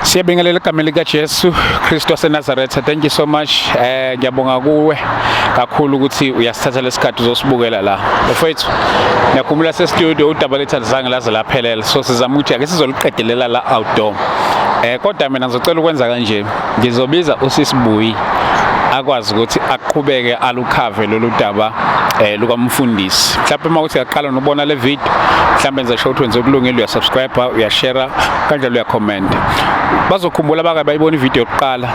Siyabingelela egameni likaJesu Kristu waseNazaretha. Thank you so much. Ngiyabonga kuwe kakhulu ukuthi uyasithatha lesikhathi uzosibukela la. Bafethu, ngiyakhumbula se studio udaba lethu alizange laze laphelela. So sizama ukuthi ake sizoluqedelela la outdoor. Kodwa mina ngizocela ukwenza kanje. Ngizobiza usisibuyi akwazi ukuthi aqhubeke alukhave lolu daba lukamfundisi. Mhlawumbe uma uthi uyaqala nobona le video, mhlawumbe enze sure ukuthi wenze okulungile, uyasubscribe, uyashare, kanjalo uyacomment. Bazokhumbula abake bayibona ivideo yokuqala,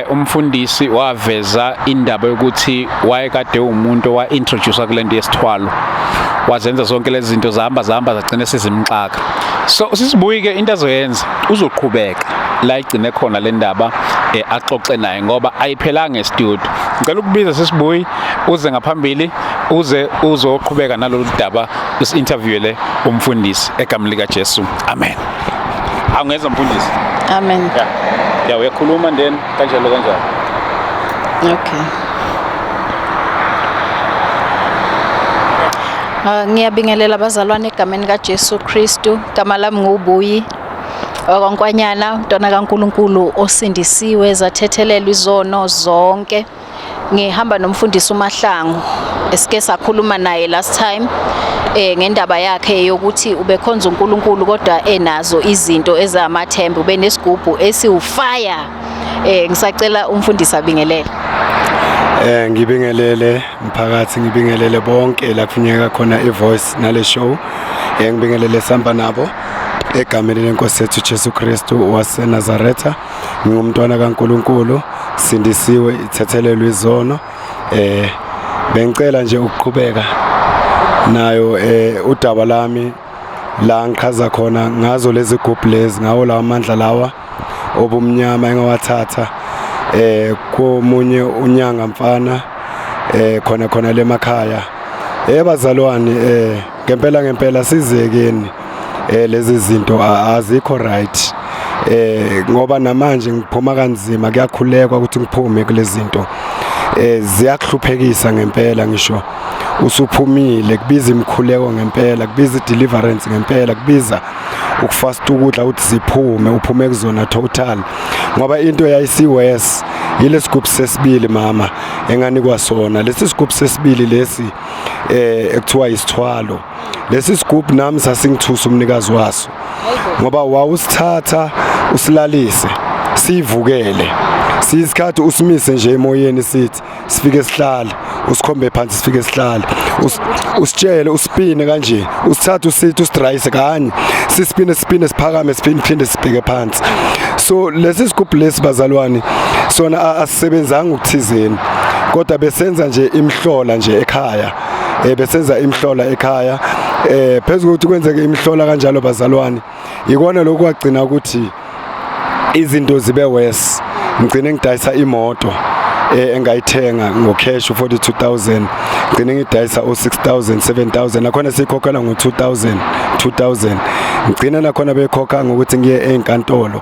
umfundisi waveza indaba yokuthi wayekade umuntu owa-introduce kule nto yesithwalo, wazenza zonke lezi zinto, zahamba zahamba zagcina sezimxaka. So sisibuyi ke, into azoyenza, uzoqhubeka la igcine khona le ndaba, axoxe naye ngoba ayiphelanga e-studio. Ngicela ukubiza sisibuyi uze ngaphambili, uze uzoqhubeka nalolu daba, usi-interviewele umfundisi egameni likaJesu. Amen. Awungeza mfundisi. Amen. Ya, uyakhuluma then kanjalo kanjalo. Okay. Ngiyabingelela abazalwane egameni kaJesu Kristu. Igama lami nguBuyi wakwaNkwanyana, umntwana kaNkuluNkulu osindisiwe, zathethelelwa izono zonke. Ngihamba nomfundisi uMahlangu, esike sakhuluma naye last time ngendaba yakhe yokuthi ubekhonza uNkulunkulu kodwa enazo izinto ezamathemba, ube nesigubhu esiwufire. Ngisacela umfundisi abingelele. Ngibingelele mphakathi, ngibingelele bonke la kufuneka khona ivoice nale show. Ngibingelele samba nabo egameni lenkosi yethu Jesu Kristu waseNazaretha. Ngingumntwana kaNkuluNkulu, sindisiwe, ithethelelwe izono. Bengicela nje ukuqhubeka nayo udaba lami la ngichaza khona ngazo lezi gubhu lezi, ngawo lawa amandla lawa obumnyama engawathatha komunye unyanga mfana khona khona lemakhaya. Bazalwane, ngempela ngempela sizekeni, lezi zinto azikho right, ngoba namanje ngiphuma kanzima, kuyakhulekwa ukuthi ngiphume kulezi zinto. Ziyakuhluphekisa ngempela, ngisho usuphumile kubiza imikhuleko ngempela, kubiza deliverance ngempela, kubiza ukufasta ukudla ukuthi siphume, uphume kuzona total, ngoba into yayisi-worse yile sigubhu sesibili mama enganikwa sona. Lesi sigubhu sesibili lesi ekuthiwa isithwalo, lesi sigubhu nami sasingithusa umnikazi waso, ngoba wawusithatha usilalise sivukele siyisikhathi, usimise nje emoyeni, sithi sifike sihlale, usikhombe phansi, sifike sihlale, usitshele uspine kanje, usithathe usithi usidrayise kanye, sispine sipine, siphakame siphinde phinde sibheke phansi. So lesi sigubhu lesi bazalwane sona asisebenzanga ukuthizeni, kodwa besenza nje imhlola nje ekhaya, besenza imhlola ekhaya. Phezulu ukuthi kwenzeke imhlola kanjalo bazalwane, ikona lokhu kwagcina ukuthi izinto zibe worse. Ngigcine ngidayisa imoto engayithenga ngocash 42000, ngigcine ngidayisa o6000, 7000, nakhona siyikhokhela ngo2000, 2000. Ngigcine nakhona bekhokha ngokuthi ngiye enkantolo.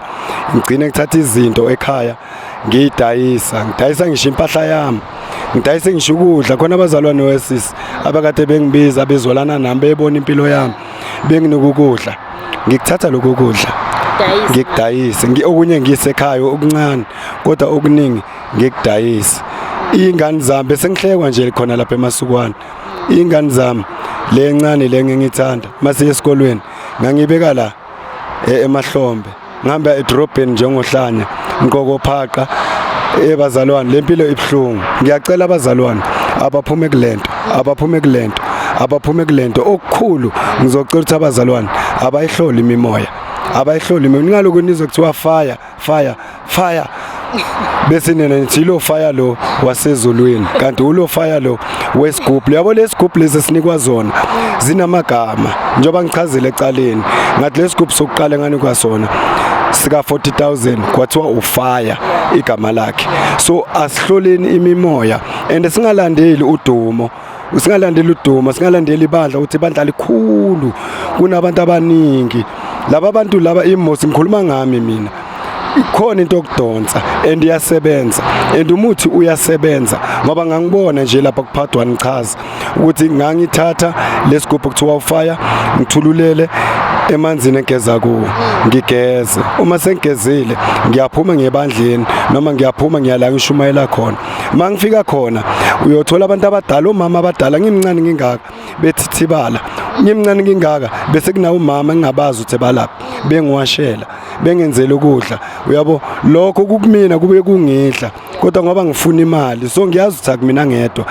Ngigcine ngithatha izinto ekhaya ngiyidayisa, ngidayisa ngisho impahla yami, ngidayise ngisho ukudla khona. Abazalwane wesisi abakade bengibiza, bezwelana nami, bebona impilo yami, benginika ukudla, ngikuthatha lokho kudla ngikudayise, okunye ngisekhaya okuncane, kodwa okuningi ngikudayise. Iy'ngane zami bese ngihlekwa nje khona lapha emasukwana. Iy'ngane zami le encane le ngingithanda masiye esikolweni, ngangibeka la emahlombe, ngihamba edrobheni njengohlanya ngqokophaqa. Ebazalwane, lempilo ibuhlungu. Ngiyacela abazalwane abaphume kulento, abaphume kulento, abaphume kulento. Okukhulu ngizocela ukuthi abazalwane abayihlole imimoya, abayihlole imimoya. Ningaloku nizwe kuthiwa fire, fire, fire, bese nina nithi lo fire lo wasezulwini, kanti ulo fire lo wesigubhu. Yabo, lesigubhu lesi sinikwa zona zinamagama, njengoba ngichazile ecaleni, ngathi lesigubhu sokuqala enganikwa sona sika 40000 kwathiwa ufire igama lakhe. So asihloleni imimoya and singalandeli udumo, singalandeli udumo, singalandeli ibandla ukuthi ibandla likhulu, kunabantu abaningi. Laba bantu laba imosi, ngikhuluma ngami mina, ikhona into yokudonsa and iyasebenza and umuthi uyasebenza, ngoba ngangibona nje lapha kuphathwa nichaza ukuthi ngangithatha lesigubhu kuthiwa ufire, ngithululele Emanzini engigeza kuwo ngigeze. Uma sengigezile ngiyaphuma ngebandleni noma ngiyaphuma ngiyala ngishumayela khona. Uma ngifika khona uyothola abantu abadala, omama abadala, ngimncane ngingaka bethithibala, ngimncane ngingaka, bese kunawo umama ngingabazi ukuthi balapha, bengiwashela, bengenzela ukudla, uyabo. Lokho kukumina kube kungidla, kodwa ngoba ngifuna imali, so ngiyazi ukuthi akumina ngedwa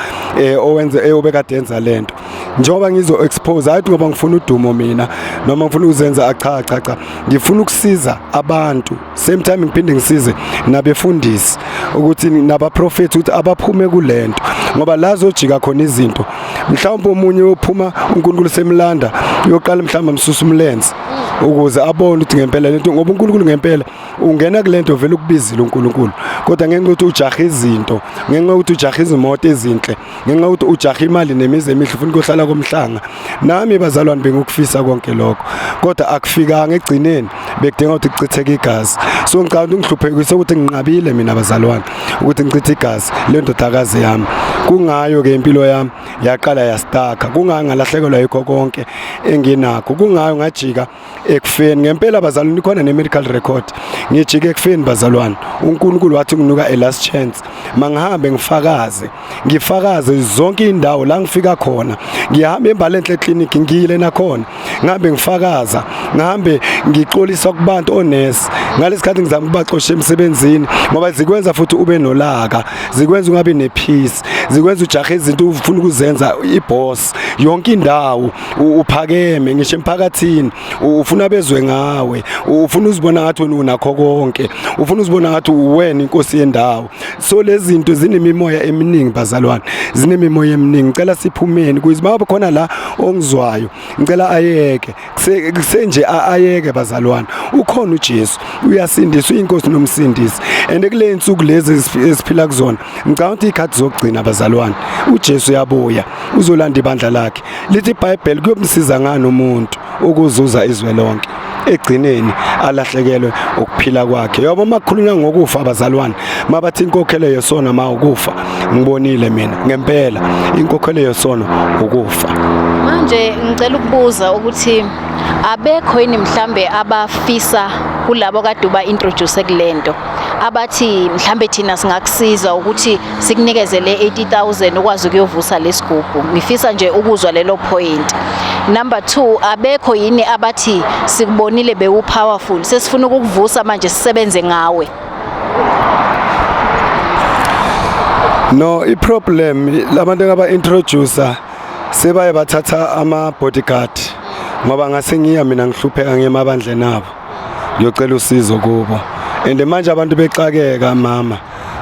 owenze obekade enza lento. Njengoba ngizo expose, hayi ngoba ngifuna udumo mina noma ngifuna ukuzenza, cha cha cha, ngifuna ukusiza abantu, same time ngiphinde ngisize nabefundisi ukuthi nabaprofeti ukuthi abaphume kulento, ngoba la zojika khona izinto. Mhlawumbe omunye uyophuma uNkulunkulu semlanda, uyoqala mhlawumbe amsusa umlenze ukuze abone ukuthi ngempela lento, ngoba uNkulunkulu ngempela ungena kulento vele ukubizile uNkulunkulu, kodwa ngenxa yokuthi ujaha izinto, ngenxa yokuthi ujaha izimoto ezinhle, ngenxa yokuthi ujaha imali nemizi emihle, ufuna ukuyohlala komhlanga. Nami bazalwane bengikufisa konke lokho, kodwa akufikanga. Egcineni bekudinga ukuthi kuchitheke igazi. So ngicabanga ukuthi ngihluphekise ukuthi nginqabile mina bazalwane ukuthi ngichithe igazi lendodakazi yami. Kungayo ke impilo yami yaqala yastaka, kungayo ngalahlekelwa yikho konke enginakho, kungayo ngajika ekufeni ngempela bazalwane. Ikhona ne-medical record, ngijike ekufeni bazalwane. UNkulunkulu wathi nginuka a last chance, mangihambe ngifakaze, ngifakaze zonke indawo la ngifika khona. Ngihamba eMbalenhle clinic, ngiyile nakhona, ngihambe ngifakaza, ngihambe ngixolisa kubantu onesi ngalesikhathi ngizama ukubaxosha emsebenzini, ngoba zikwenza futhi ube nolaka, zikwenza ungabi nepeace, zikwenza ujahe izinto, ufuna ukuzenza iboss yonke indawo, uphakeme ngisho emphakathini, ufuna bezwe ngawe, ufuna uzibona ngathi wena unakho konke, ufuna uzibona ngathi uwena inkosi yendawo. So lezi zinto zinemimoya eminingi bazalwane, zinemimoya eminingi. Ngicela siphumeni kuze mabe khona la ongizwayo, ngicela ayeke kusenje, ayeke bazalwane. Ukhona uJesu, uyasindisa, uyinkosi nomsindisi, and kule insuku lezi esiphila kuzona, ngicabanga ukuthi ikhathi zokugcina bazalwane, uJesu uyabuya, uzolanda ibandla lakhe. Lithi iBhayibheli, kuyomsiza ngani umuntu ukuzuza izwe lonke, egcineni alahlekelwe ukuphila kwakhe? Yabo, makukhulunywa ngokufa abazalwane, mabathi inkokhelo yesono ma ukufa, ngibonile mina ngempela inkokhelo yesono ukufa. Manje ngicela ukubuza ukuthi abekho yini mhlambe abafisa kulabo kade uba introduce kulento, abathi mhlambe thina singakusiza ukuthi sikunikeze le 80,000 ukwazi ukuyovusa lesigubhu? Ngifisa nje ukuzwa lelo point. Number 2, abekho yini abathi sikubonile bewu powerful, sesifuna ukukuvusa manje, sisebenze ngawe? No, i-problem labantu engaba introducer sebaye bathatha ama bodyguard, ngoba ngase ngiya mina ngihlupheka ngemabandleni abo ngiyocela usizo kubo, and manje abantu bexakeka mama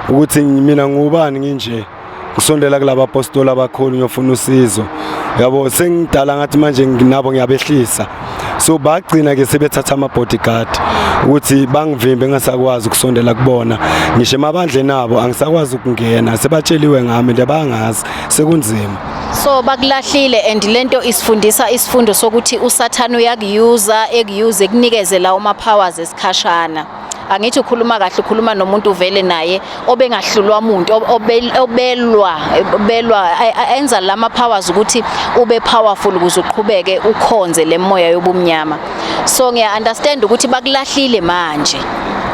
ukuthi mina ngubani, nginje ngisondela kulaba apostoli abakhulu ngiyofuna usizo, yabo. Sengidala ngathi manje nginabo ngiyabehlisa, so bagcina ke sebethatha ama bodyguard ukuthi bangivimbe ngingasakwazi ukusondela kubona. Ngisho emabandleni abo angisakwazi ukungena, sebatsheliwe ngami nje, bangazi, sekunzima. So bakulahlile, and lento isifundisa isifundo sokuthi uSathane uyakuyuza, ekuyuze, ekunikeze lawo ma powers esikhashana. Angithi ukhuluma kahle, ukhuluma nomuntu vele naye obengahlulwa umuntu, obelwa belwa enza lama powers ukuthi ube powerful ukuze uqhubeke ukhonze lemoya yobumnyama. So ngiya understand ukuthi bakulahlile manje,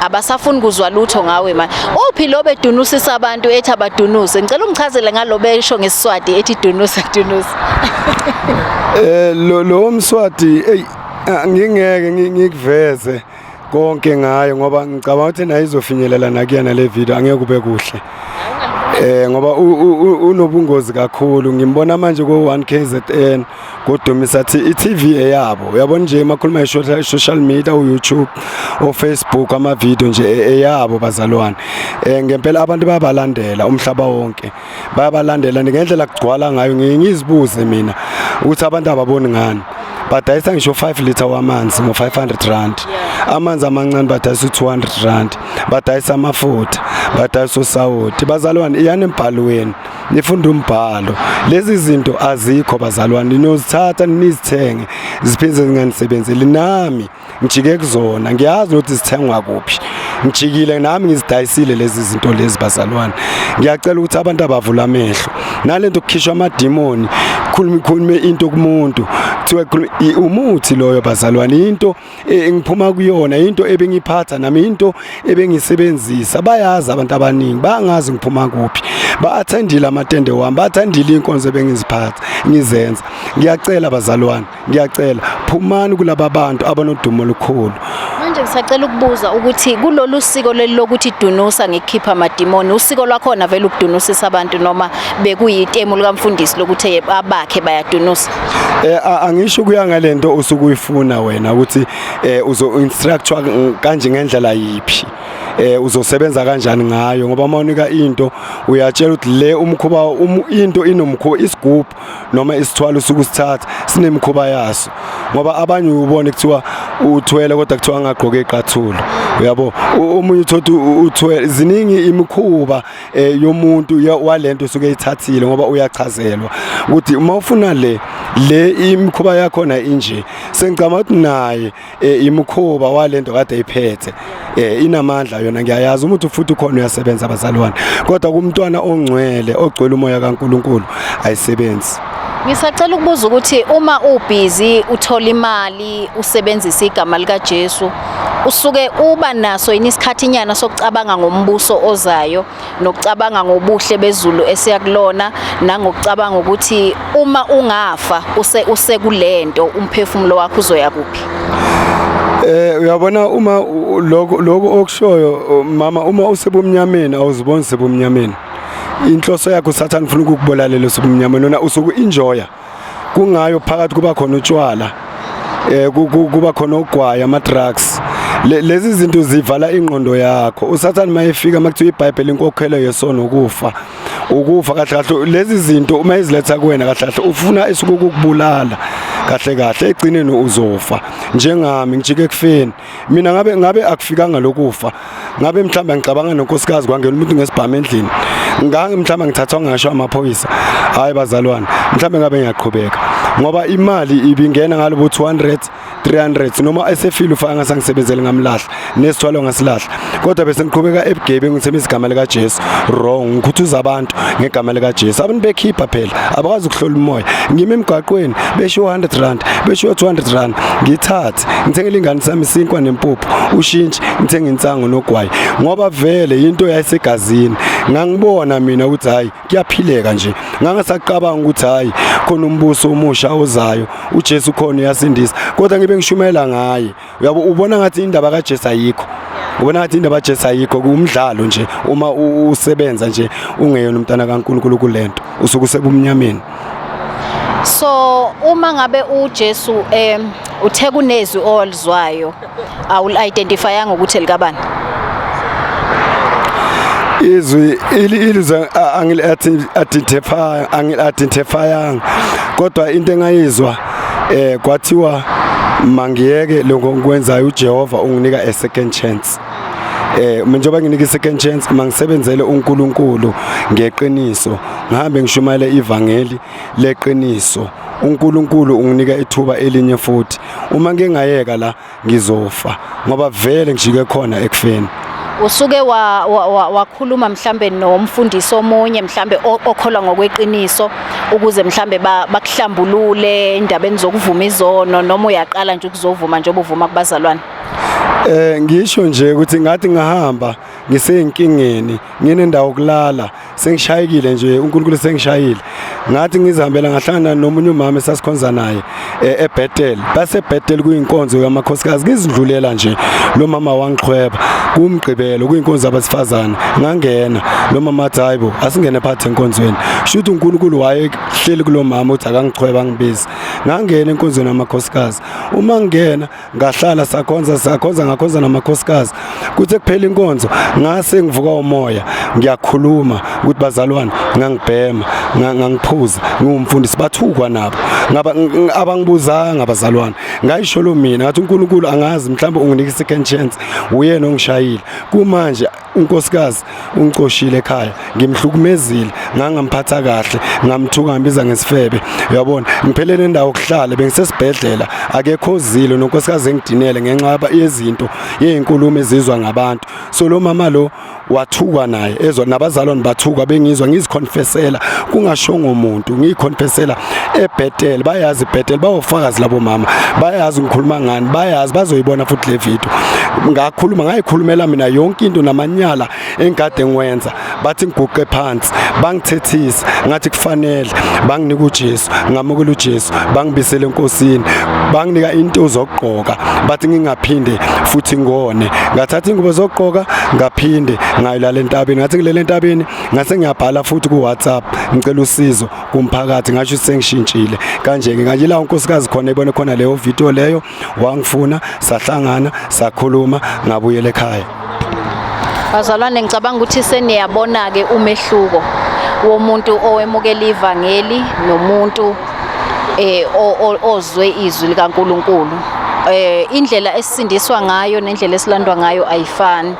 abasafuni kuzwa lutho ngawe manje. Uphi lo bedunusisa abantu, ethi abadunuse? Ngicela ungichazele ngalo besho ngesiswati ethi dunusa dunusa. Lo mswati, hey, ngingeke ngikuveze konke ngayo, ngoba ngicabanga ukuthi naye izofinyelela nakuyena le video, angeke kube kuhle ngoba unobungozi kakhulu. Ngimbona manje ko 1 KZN kodumisa i-TV eyabo, uyabona nje makhuluma social media, u-YouTube, o-Facebook, ama video nje eyabo bazalwane. Ngempela abantu bayabalandela umhlaba wonke, bayabalandela ngendlela kugcwala ngayo. Ngiye ngizibuze mina ukuthi abantu ababoni ngani, badayisa ngisho 5 liter wamanzi ngo-500 rand, amanzi amancane badayisa u-200 rand, badayisa amafutha, badayisa usawoti. Bazalwane, iyani embhalweni nifunda umbhalo. Lezi zinto azikho bazalwane, niyozithatha nizithenge, ziphinde zinganisebenzeli. Nami ngijike kuzona, ngiyazi ukuthi zithengwa kuphi, ngijikile nami, ngizidayisile lezi zinto lezi bazalwane. Ngiyacela ukuthi abantu abavula amehlo nalento kukhishwa amadimoni, khuluma khulume into kumuntu. Kuthiwa Kuthiwa umuthi loyo bazalwane, into engiphuma kuyona, into ebengiphatha nami, into ebengisebenzisa. Bayazi abantu abaningi, bangazi ngiphuma kuphi, ba-attendile amatende wami, ba-attendile iy'nkonzo ebengiziphatha ngizenza. Ngiyacela bazalwane, ngiyacela, phumani kulaba bantu abanodumo olukhulu. Manje ngisacela ukubuza ukuthi kulolu siko leli lokuthi dunusa ngikukhipha amadimoni, usiko lwakhona vele ukudunusisa abantu noma bekuyitemu likamfundisi lokuthi abakhe bayadunusa? Angisho kuya ngalento osuke uyifuna wena ukuthi uzo instructwa kanje ngendlela yiphi, uzosebenza kanjani ngayo, ngoba uma unika into uyatshela ukuthi le umkhuba into inomkhuba, isigubhu noma isithwalo usuke usithatha sinemikhuba yaso, ngoba abanye ubone kuthiwa uthwele kodwa kuthiwa angagqoke iqathulo, uyabo. Omunye uthothi uthwele, ziningi imikhuba yomuntu walento usuke eyithathile, ngoba uyachazelwa ukuthi uma ufuna le imikhuba yakhona inje. Sengicabanga ukuthi naye imikhuba walento kade iphethe inamandla yona, ngiyayazi umuntu futhi ukhona uyasebenza abazalwane, kodwa kumntwana ongcwele ogcwele umoya kaNkuluNkulu ayisebenzi. Ngisacela ukubuza ukuthi uma ubhizi uthola imali usebenzisa igama lika Jesu, usuke uba naso yini isikhathinyana sokucabanga ngombuso ozayo nokucabanga ngobuhle bezulu esiya kulona, nangokucabanga ukuthi uma ungafa usekulento umphefumulo wakho uzoya kuphi? Uyabona uma lokho okushoyo mama, uma usebumnyameni awuziboni sebumnyameni. Inhloso yakho uSathane ufuna ukukubulalela usebumnyameni, wena usuku enjoya. Kungayo phakathi kuba khona utshwala, kuba khona ugwayi, ama drugs. Lezi zinto zivala ingqondo yakho. USathane mayefika makuthiwa iBhayibheli inkokhelo yesono ukufa. Ukufa kahle kahle lezi zinto uma iziletha kuwena kahle kahle ufuna isuke ukukubulala kahle kahle, egcineni uzofa. Njengami ngijike ekufeni mina, ngabe akufikanga lokufa, ngabe mhlawumbe ngicabanga nonkosikazi kwangena umuntu ngesibhamu endlini, ngange mhlawumbe ngithathwa ngasho amaphoyisa. Hayi bazalwane, mhlawumbe ngabe ngiyaqhubeka, ngoba imali ibingena ngalobo 200 300, noma esefile ufaka ngasangisebenzele ngamlahla nesithwalo ngasilahla, kodwa bese ngiqhubeka ebugebengu ngithemisa igama lika Jesu wrong, ngikhuthuza abantu ngegama lika Jesu. Abantu bekhipha phela abakwazi ukuhlola umoya. Ngimi emgwaqweni besho 100 rand, besho 200 rand, ngithathe ngithengele ingane sami isinkwa nempuphu, ushintshi, ngithenge insango nogwayi, ngoba vele into yayisegazini. Ngangibona mina ukuthi hayi kuyaphileka nje, ngangasacabanga ukuthi hayi khona umbuso omusha ozayo, uJesu khona uyasindisa, kodwa ngibe ngishumayela ngaye. Uyabo, ubona ngathi indaba kaJesu ayikho, ubona ngathi indaba kaJesu ayikho, kuwumdlalo nje. Uma usebenza nje ungeyona umntana kaNkulunkulu kulento usuke usebumnyameni. So uma ngabe uJesu uthe kunezwi owalizwayo, awul-identifyanga ukuthi elikabani? Izwi ilizwe angili-identifyanga, kodwa into engayizwa kwathiwa mangiyeke lokho ngikwenzayo, uJehova unginika a second chance. Njengoba nginika i-second chance, mangisebenzele uNkulunkulu ngeqiniso, ngihambe ngishumayele ivangeli leqiniso. uNkulunkulu unginika ithuba elinye futhi, uma ngingayeka la ngizofa, ngoba vele ngijike khona ekufeni. Usuke wakhuluma mhlambe nomfundisi omunye mhlambe okholwa ngokweqiniso ukuze mhlambe bakuhlambulule endabeni zokuvuma izono, noma uyaqala nje ukuzovuma njengoba uvuma kubazalwane? Ngisho nje ukuthi ngathi ngahamba ngiseyinkingeni, nginendawo kulala, sengishayekile nje, uNkulunkulu sengishayile. Ngathi ngizihambela ngahlangana nomunye umama esasikhonza naye eBethel, base Bethel kuyinkonzo yamakhosikazi. Ngizidlulela nje, lo mama wangixhweba kumgqibelo kuyinkonzo abasifazane, ngangena. Lo mama athi hayibo, asingene phakathi enkonzweni. Shuthi uNkulunkulu wayehleli kulo mama uthi akangichweba ngibiza. Ngangena enkonzweni yamakhosikazi, uma ngingena ngahlala, sakhonza sakhonza, ngakhonza namakhosikazi. Kuthe kuphela inkonzo ngase ngivuka umoya, ngiyakhuluma ukuthi bazalwane, ngangibhema, ngangiphuza, ngiwumfundisi. Bathukwa nabo, ngaba abangibuzanga abazalwane, ngayisho lo mina ngathi uNkulunkulu angazi mhlawumbe unginika second chance, uyena ongishayile. Kumanje unkosikazi ungicoshile ekhaya, ngimhlukumezile, ngangamphatha kahle, ngamthuka, ngambiza ngesifebe, uyabona. Ngiphelele indawo okuhlala, bengisesibhedlela, akekho ozile, nonkosikazi engidinele ngenxa yezinto. lento yezinkulumo ezizwa ngabantu. So lo mama lo wathukwa naye, ezwa nabazalwane bathuka, bengizwa ngiziconfessela kungashongo umuntu, ngiyiconfessela eBethel. Bayazi iBethel, bawofakazi labo mama, bayazi ngikhuluma ngani, bayazi, bazoyibona futhi le video. Ngakhuluma, ngayikhulumela mina yonke into namanyala engikade ngiwenza. Bathi ngiguqe phansi, bangithethisa, ngathi kufanele banginika uJesu, ngamukela uJesu, bangibisele enkosini, banginika into zokugqoka, bathi ngingaphinde futhi ngone. Ngathatha ingubo zokugqoka, ngaphinde ngayilala entabeni. Ngathi ngilele entabeni, ngase ngiyabhala futhi ku WhatsApp ngicela usizo kumphakathi, ngasho sengishintshile kanje ke kanje. La unkosikazi khona ibone khona leyo video leyo, wangifuna, sahlangana, sakhuluma, ngabuyela ekhaya. Bazalwane, ngicabanga ukuthi seniyabona ke umehluko womuntu owemukela ivangeli nomuntu ozwe izwi likaNkuluNkulu. Indlela esisindiswa ngayo nendlela esilandwa ngayo ayifani.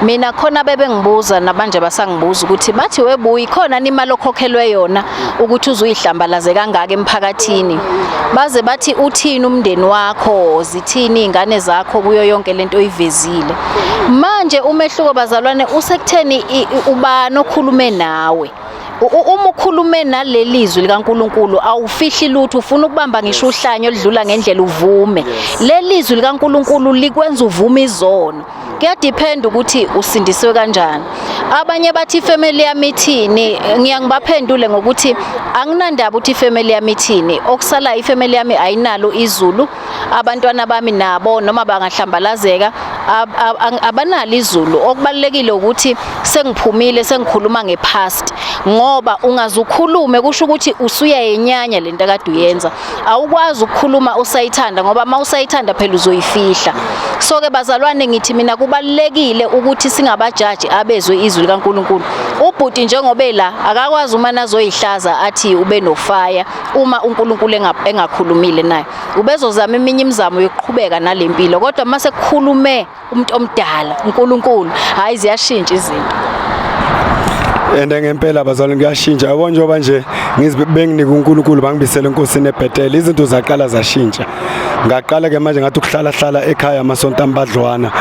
Mina khona bebengibuza, nabanje basangibuza ukuthi bathi webuyi khona imali okhokhelwe yona ukuthi uzuyihlambalaze kangaka emphakathini, baze bathi uthini umndeni wakho, zithini izingane zakho kuyo yonke lento oyivezile manje. Umehluko bazalwane usekutheni ubani okhulume nawe. Uma ukhulume naleli zwi likaNkuluNkulu awufihli lutho, ufuna ukubamba ngisho uhlanyo oludlula ngendlela uvume. Leli zwi likaNkuluNkulu likwenza uvume izono. Kuyadepend ukuthi usindiswe kanjani. Abanye bathi ifamily yami ithini, ngiyangibaphendule ngokuthi anginandaba ukuthi ifamily yami ithini. Okusala ifamily yami ayinalo izulu, abantwana bami nabo noma bangahlambalazeka abanalo izulu. Okubalekile ukuthi sengiphumile, sengikhuluma ngepast, ngoba ungaze ukhulume kusho ukuthi usuyayenyanya lento akade uyenza. Awukwazi ukukhuluma usayithanda, ngoba uma usayithanda phela uzoyifihla. So ke bazalwane, ngithi mina kubalekile ukuthi singabajaji abezwe izwi likaNkuluNkulu. Ubhuti njengoba la akakwazi uma nazoyihlaza athi ube nofire uma uNkulunkulu engakhulumile naye. Ubezozama eminye imizamo yokuqhubeka nalempilo, kodwa mase kukhulume umuntu omdala uNkulunkulu, hayi, ziyashintsha izinto. Ende ngempela bazalwane kuyashintsha. Yabo, njengoba nje benginika uNkulunkulu, bangibisela enkosini eBethel, izinto zaqala zashintsha. Ngaqala ke manje ngathi ukuhlala hlala ekhaya amasonto ambadlwana,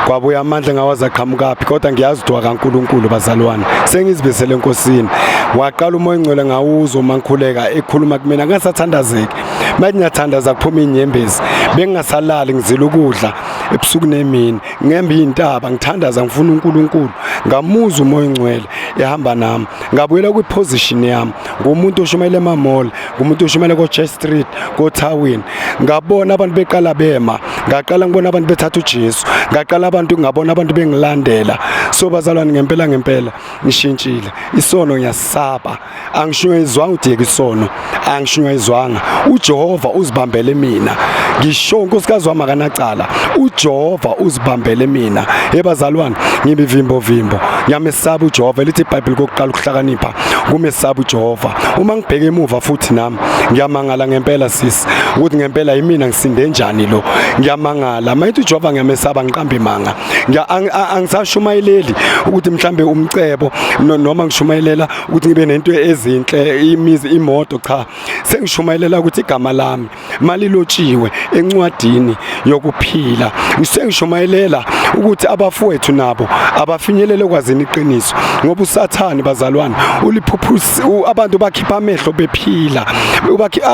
kwabuya amandla ngawazi aqhamukaphi, kodwa ngiyazi ukuthi kaNkulunkulu bazalwane, sengizibisele enkosini. Waqala umoya ongcwele, ngawuzwa uma ngikhuleka ekhuluma kumina, ngasathandazeki. Manje ngiyathandaza kuphuma inyembezi, bengingasalali, ngizila ukudla ebusuku nemini, ngemba iy'ntaba ngithandaza ngifuna uNkulunkulu. Ngamuzwa umoya ongcwele ehamba nami, ngabuyela kwiposition yami, ngumuntu oshumayela ema-mall, ngumuntu oshumayela ko-Church Street, ko-Tawini. Ngabona abantu beqala bema, ngaqala ngibona abantu bethatha uJesu, ngaqala abantu, ngabona abantu bengilandela. So bazalwane, ngempela ngempela ngishintshile. Isono ngiyasaba, angishunyayizwanga udiyeka isono, angishunyayizwanga. uJehova uzibambele mina. Ngisho unkosikazi wami akanacala, uJehova uzibambele mina. Ebazalwane, ngibivimbo vimbo, ngiyamesaba uJehova. Lithi iBhayibheli kokuqala ukuhlakanipha kumesaba uJehova. Uma ngibheke emuva futhi nami ngiyamangala ngempela sisi ukuthi ngempela yimina ngisinde njani lo. Ngiyamangala mayithi uJehova ngiyamesaba, ngiqamba imanga. Angisashumayeleli ukuthi mhlambe umcebo noma ngishumayelela ukuthi ngibe nento ezinhle, imizi, imoto. Cha, sengishumayelela ukuthi igama lami malilotshiwe encwadini yokuphila. Sengishumayelela ukuthi abafowethu nabo abafinyelele kwazini iqiniso, ngoba uSathane bazalwane uliphuphusi abantu, bakhipha amehlo bephila.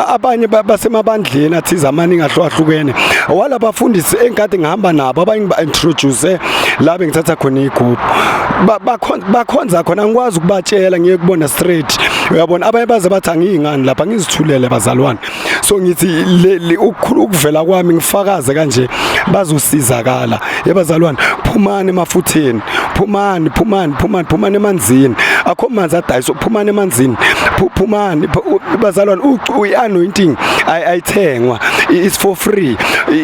Abanye basemabandleni athize amaningi ahlukahlukene walabafundisi engikade ngihamba nabo, abanye ngiba-introduce la bengithatha khona igubhu, bakhonza khona, angikwazi ukubatshela, ngiye kubona straight, uyabona. Abanye baze bathi angiyingani lapha, ngizithulele bazalwane. So ngithi ukuvela kwami ngifakaze kanje, bazosizakala. Yebazalwane, phumani emafutheni, phumani, phumani, phumani, phumani emanzini. Akho manzi adayiswa, phumani emanzini, phumani bazalwane. I-anointing ayithengwa, is for free.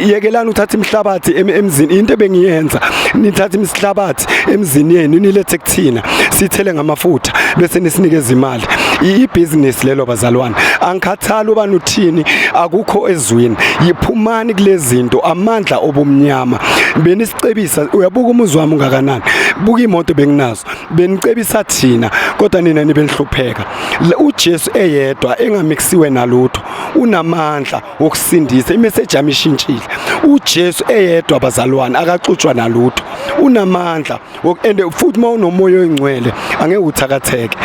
Yekelani uthatha imihlabathi emzini, into ebengiyenza, nithatha imihlabathi emzini yenu nilethe kuthina, sithele ngamafutha bese nisinikeza imali. Ibhizinisi lelo bazalwane. Angikhathali ubani uthini, akukho ezwini. Yiphumani kulezi zinto, amandla obumnyama. Benisicebisa, uyabuka umuzi wami ungakanani, buka imoto benginazo, benicebisa thina, kodwa Kodwa nina nibe nihlupheka. UJesu eyedwa engamixisiwe nalutho unamandla wokusindisa. Imessage yami ishintshile. UJesu eyedwa, bazalwane, akaxutshwa nalutho, unamandla. And futhi uma unomoya oyingcwele angeke uthakatheke,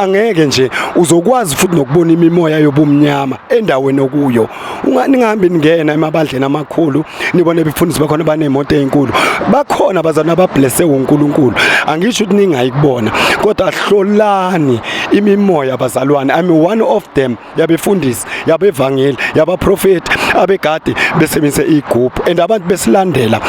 angeke nje uzokwazi futhi nokubona imimoya yobumnyama endaweni okuyo. Ningahambi ningena emabandleni amakhulu, nibone befundisi bakhona banemoto ezinkulu. Bakhona abazalwane abablesse uNkulunkulu, angisho ukuthi ningayi kubona, kodwa hlolani imimoya, bazalwane. I'm one of them, yabefundisi, yabevangeli, yabaprofeti abegade besebenzise igubhu, and abantu besilandela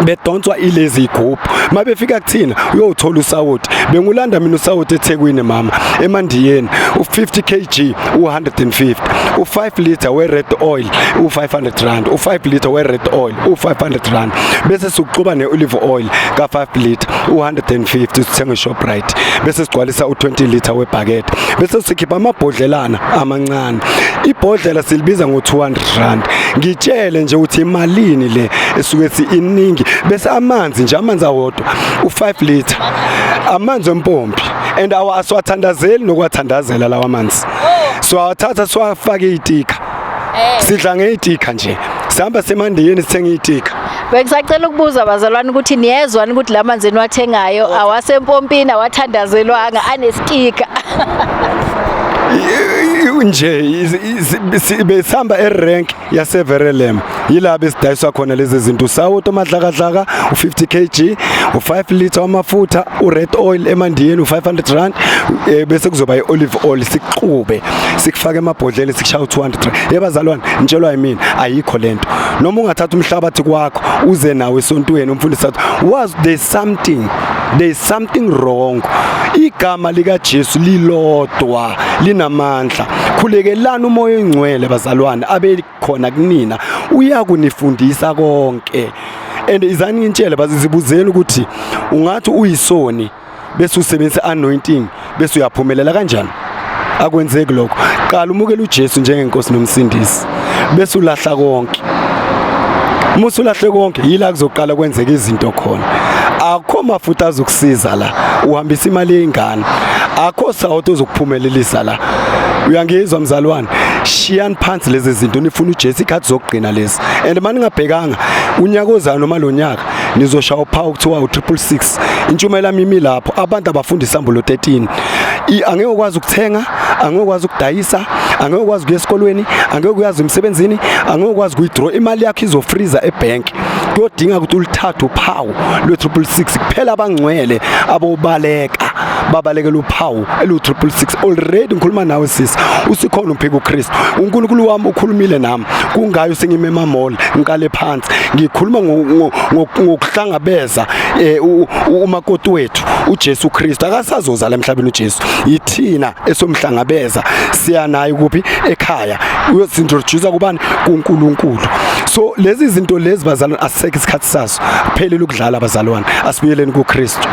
bedonswa ilezi igubhu. Mabefika kuthina uyowuthola usawoti. Bengulanda mina usawoti eThekwini, mama, emandiyeni, u50 kg u150, u5 liter we red oil u500 rand, u5 liter we red oil u500 rand, bese sikuxuba ne-olive oil ka5 liter u150, sithenga eShoprite, bese sigcwalisa u20 liter webhaket, bese sikhipha amabhodlelana amancane. Ibhodlela silibiza ngo200 rand. Ngitshele nje ukuthi imalini le esuke si iningi. Bese amanzi nje, amanzi awodwa u5 liter, amanzi empompi, and awa asiwathandazeli nokuwathandazela lawa manzi, siwathatha siwafake itika, sidla ngeyitika nje, sihamba semandiyeni sithenga itika. Bengisacela ukubuza, bazalwane, ukuthi niyezwani ukuthi la manzi eniwathengayo awasempompini, awathandazelwanga, anestika? Nje besihamba erank yaseVerelem, yila besidayiswa khona lezi zinto: usawuti omadlakadlaka u50 kg, u5 liter wamafutha, u-red oil emandiyeni u500 rand, bese kuzoba i-olive oil, sikuxube sikufake emabhodleni, sikushaya u200 rand. Yebazalwane, nitshelwa yimina, ayikho lento. Noma ungathatha umhlabathi kwakho uze nawo esontweni, umfundisi athi was there's something, there's something wrong. Igama lika Jesu lilodwa linamandla. Khulekelani umoya oyingcwele, bazalwane, abe khona kunina, uyakunifundisa konke. And izani ngintshele, bazizibuzeni ukuthi ungathi uyisoni bese usebenzisa anointing bese uyaphumelela kanjani? Akwenzeki lokho. Qala umukele uJesu njengenkosi nomsindisi, bese ulahla konke. Uma usulahle konke, yila kuzoqala kwenzeka izinto khona. Akho mafutha azokusiza la, uhambisa imali yengane. Akho sawuti ozokuphumelelisa la. Uyangizwa, mzalwane? Shiyani phansi lezi zinto, nifuna uJesu. Ikhathi zokugcina lezi, and maningabhekanga unyaka ozayo noma lo nyaka nizoshaya uphawu kuthiwa u666. Intshumayelo yami imi lapho. Abantu abafunda isambulo 13. Angeke ukwazi ukuthenga, angeke ukwazi ukudayisa, angeke ukwazi ukuya esikolweni, angeke uyazi emsebenzini, angeke ukwazi ukuyidraw imali yakho, izofreeza ebank. Kuyodinga ukuthi ulithathe uphawu lwe-666 kuphela. Abangcwele abobaleka babalekela uphawu elu-666. Already ngikhuluma nawe, sisi, usikhona umphika uKristu. uNkulunkulu wami ukhulumile nami, kungayo sengime ema-mall, ngiqale phansi ngikhuluma ngokuhlangabeza umakoti wethu uJesu Kristu. Akasazozala emhlabeni uJesu, yithina esomhlangabeza, siya naye kuphi? Ekhaya. Uyosintroduce kubani? KuNkulunkulu. So lezi zinto lezi, bazalwane, asisekho isikhathi sazo, kuphelile ukudlala, bazalwane, asibuyeleni kuKristu.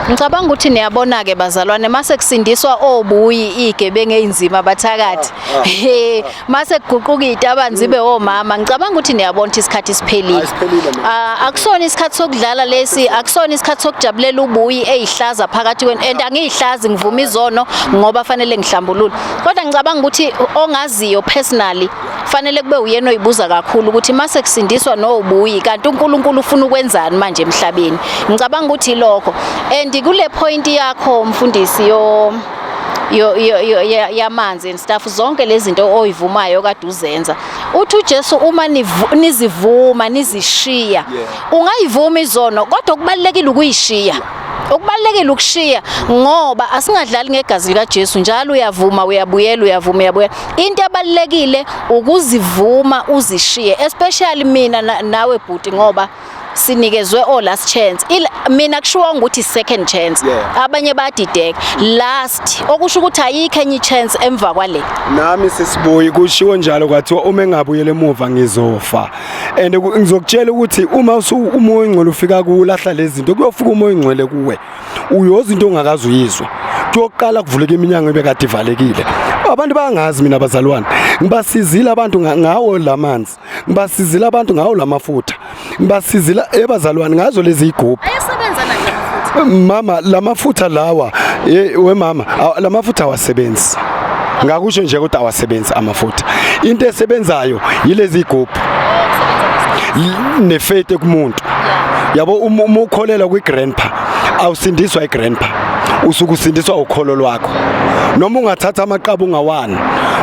Ngicabanga ukuthi niyabona-ke, bazalwane, mase kusindiswa obuyi iy'gebengu ey'nzima, bathakathi, he, mase kuguquka iy'tabani zibe omama. Ngicabanga ukuthi niyabona ukuthi isikhathi siphelile. Hayi, siphelile, mama. Ah, akusona isikhathi sokudlala lesi, akusona isikhathi sokujabulela ubuyi eyihlaza phakathi kwenu. And angiyihlazi, ngivuma izono ngoba fanele ngihlambulule, kodwa ngicabanga ukuthi ongaziyo personally fanele kube uyena oyibuza kakhulu ukuthi mase kusindiswa nobuyi kanti uNkulunkulu ufuna ukwenzani manje emhlabeni. Ngicabanga ukuthi lokho, and kule point yakho, mfundisi, yo yo yo yo- yamanzi and stuff, zonke lezi zinto oyivumayo kade uzenza, uthi uJesu uma nizivuma nizishiya. Ungayivuma izono, kodwa kubalekile ukuyishiya, okubalekile ukushiya, ngoba asingadlali ngegazi likaJesu. Njalo uyavuma, uyabuyela, uyavuma, uyabuyela. Into ebalekile ukuzivuma uzishiye, especially mina nawe bhuti, ngoba sinikezwe o last chance. Mina kushiwo ukuthi second chance. Abanye badideka last, okusho ukuthi ayikho enye chance emva kwale. Nami sisibuyi kushiwo njalo, kwathiwa uma engabuyela emuva ngizofa. And ngizokutshela ukuthi uma umoya oyingcwele ufika kulahla lezi zinto, kuyofika umoya oyingcwele kuwe, uyoza into ongakaze uyizwe. Kuyoqala kuvuleka iminyango ebekade ivalekile. Abantu bayangazi mina, bazalwane, ngibasizile abantu ngawo lamanzi, ngibasizile abantu ngawo lamafutha, ngibasizile ebazalwane ngazo lezi igubhu. Ayasebenza na futhi? Mama, lamafutha lawa, we mama, lamafutha awasebenzi. Ngakusho nje ukuthi awasebenzi amafutha. Into esebenzayo yilezi igubhu nefaith kumuntu. Yabo, uma ukholelwa kwi-grandpa, awusindiswa i-grandpa, usuke usindiswa ukholo lwakho. Noma ungathatha amaqaba ungawani